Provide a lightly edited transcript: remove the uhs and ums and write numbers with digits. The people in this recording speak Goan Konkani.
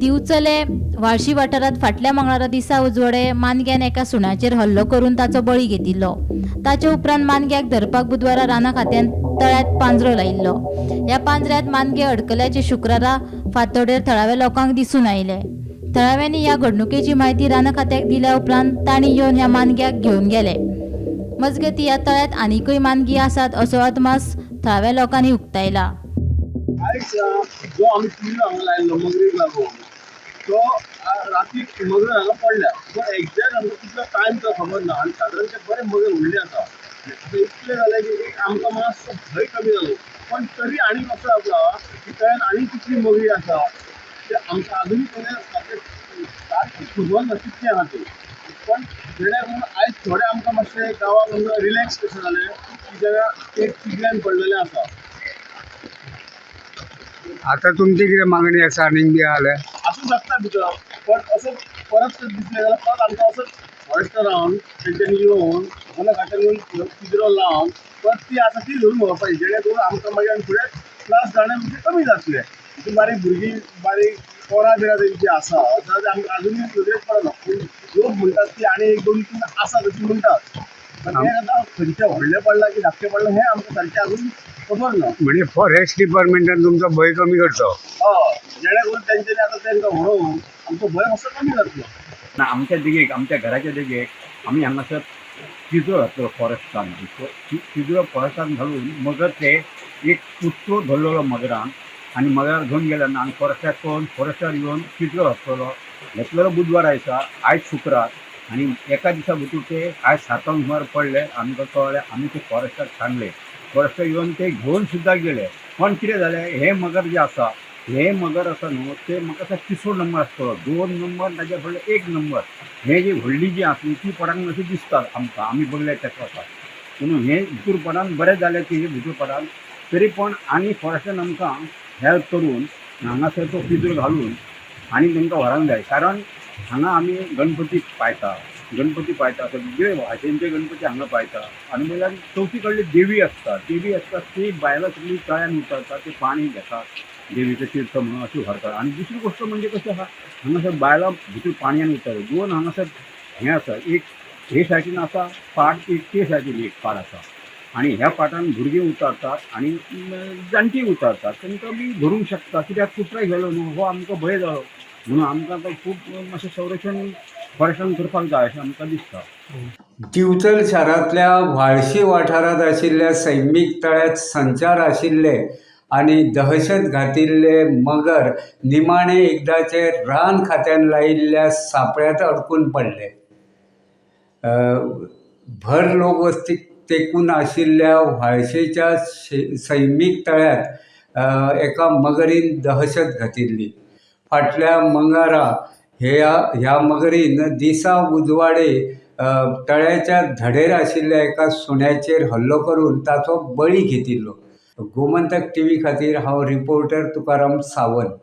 दिवचले व्हाळशी वाठारांत फाटल्या मंगळारा दिसा उजवाडे मानग्यान एका सुण्याचेर हल्लो करून ताचो बळी घेतिल्लो. ताचे उपरांत मानग्याक धरपाक बुधवारा राना खात्यान तळ्यांत पांजरो लायिल्लो. ह्या पांजऱ्यांत मानगे अडकल्याचे शुक्रारा फांतोडेर थळाव्या लोकांक दिसून आयले. थळाव्यांनी ह्या घडणुकेची म्हायती राना खात्याक दिल्या उपरांत तांणी येवन ह्या मानग्याक घेवन गेले. मजगतीं ह्या तळ्यांत आनीकय मानगी आसात असो अदमास थळाव्या लोकांनी उक्तायला. आयज जो आमी पिल्लो हांगा लायल्लो मगरीक लागून तो राती मगर हांगा पडल्या, पूण एक्झॅक्ट आमकां कितलो टायम तो खबर ना आनी सादारण ते बरे मगर व्हडले आसा. आतां इतलें जालें की एक आमकां मातसो भंय कमी जालो, पण तरी आनी असो आसा की तळ्यान आनी कितली मगरी आसा ते आमकां आजुनूय सारकें सारकें खबर ना कितली आहा ती. पण जेणे करून आयज थोडे आमकां मातशें गांवाक रिलॅक्स कशें जालें की जाल्यार एक पिगल्यान पडलेलें आसा. आता तुमची कितें मागणी आसा आनीक बी आहा जाल्यार? आसूं शकता भितर, पण असो परत जर दिसलें जाल्यार परत आमकां असोच फॉरेस्टर रावन तेंच्यांनी येवन वन खात्यान येवन पिंजरो लावन परत ती आसा ती धरून व्हरपाची, जेणे करून आमकां मागीर आनी फुडें त्रास जाणें म्हणजे कमी जातले. ती बारीक भुरगीं बारीक पोरां बिरां तेंची आसा जाल्यार आमकां आजुनूय नदरेक पडना, पूण लोक म्हणटात ती आनी एक दोन तीन आसा तशी म्हणटात, पण हें आतां खंयचें व्हडलें पडलां की धाकटें पडलां हें आमकां सारकें आजून खबर ना. म्हणजे फॉरेस्ट डिपार्टमेंटान तुमचो भंय कमी करचो. हय, जेणे करून तेंच्यांनी आतां तेंकां व्हरोवन आमचो भंय मातसो कमी जातलो. ना आमच्या देगेक, आमच्या घराच्या देगेक आमी हांगासर पिंजरो घातलो फॉरेस्टान. पिंजरो फॉरेस्टान घालून मगर ते एक कुत्रो धरलेलो मगरान आनी मगराक घेवन गेले ना आनी फॉरेस्टाक पळोवन फॉरेस्टार येवन पिंजरो घातलेलो. घेतलेलो बुधवार दिसा, आयज शुक्रार आनी एका दिसा भितूर ते आयज सातांक सुमार पडले. आमकां कळ्ळें, आमी ते फॉरेस्टाक सांगले, फॉरेस्टार येवन ते घेवन सुद्दां गेले. पण कितें जालें, हे मगर जे आसा, हे मगर आसा न्हू ते म्हाका दिसता तिसरो नंबर आसतलो, 2 नंबर ताच्या फुडले 1 नंबर. हे जी व्हडली जी आसली ती पडांक अशी दिसतात आमकां, आमी बगले तेका आसा म्हणून हे भितूर पडान बरें जालें की भितूर पडान तरी पण आनी फॉरेस्टान आमकां हेल्प करून हांगासर तो पिंजरो घालून आनी तांकां व्हरांक जाय. कारण हांगा आमी गणपती पायता, गणपती पायता, सगळे भाशेंचे गणपती हांगा पायता आनी म्हणल्यार चवथी कडली देवी आसता, देवी आसता ती बायलां सगळीं तळ्यान उतरतात, ते पाणी घेतात देवीचें तीर्थ म्हणून अशी व्हरतात. आनी दुसरी गोश्ट म्हणजे कशें आसा, हांगासर बायलां भितर पाणयान उतरतात. 2 हांगासर हें आसा, एक हे सायडीन आसा पाट, एक ते सायडीन एक पाट आसा आनी ह्या पाटान भुरगीं उतरतात आनी जाणटीं उतरतात, तांकां बी धरूंक शकता. कित्याक कुत्रा गेलो न्हू हो आमकां भंय जालो म्हणून आमकां आतां खूब मातशें संरक्षण फॉरेस्टान करपाक जाय अशें आमकां दिसता. दिवचल शारांतल्या व्हाळशी वाठारांत आशिल्ल्या सैमीक तळ्यांत संचार आशिल्ले आनी दहशत घातिल्ले मगर निमाणे एकदाचे रान खात्यान लायिल्ल्या सापळ्यांत अडकून पडले. भर लोकवस्तीक तेकून आशिल्ल्या व्हाळशेच्या सैमीक तळ्यांत एका मगरीन दहशत घातिल्ली. फाटल्या मंगळारा ह्या मगरीन दिसा उजवाडे तळ्याच्या धडेर आशिल्ल्या एका सुण्याचेर हल्लो करून ताचो बळी घेतिल्लो. गोमंतक टीव्ही खातीर हांव रिपोर्टर तुकाराम सावंत.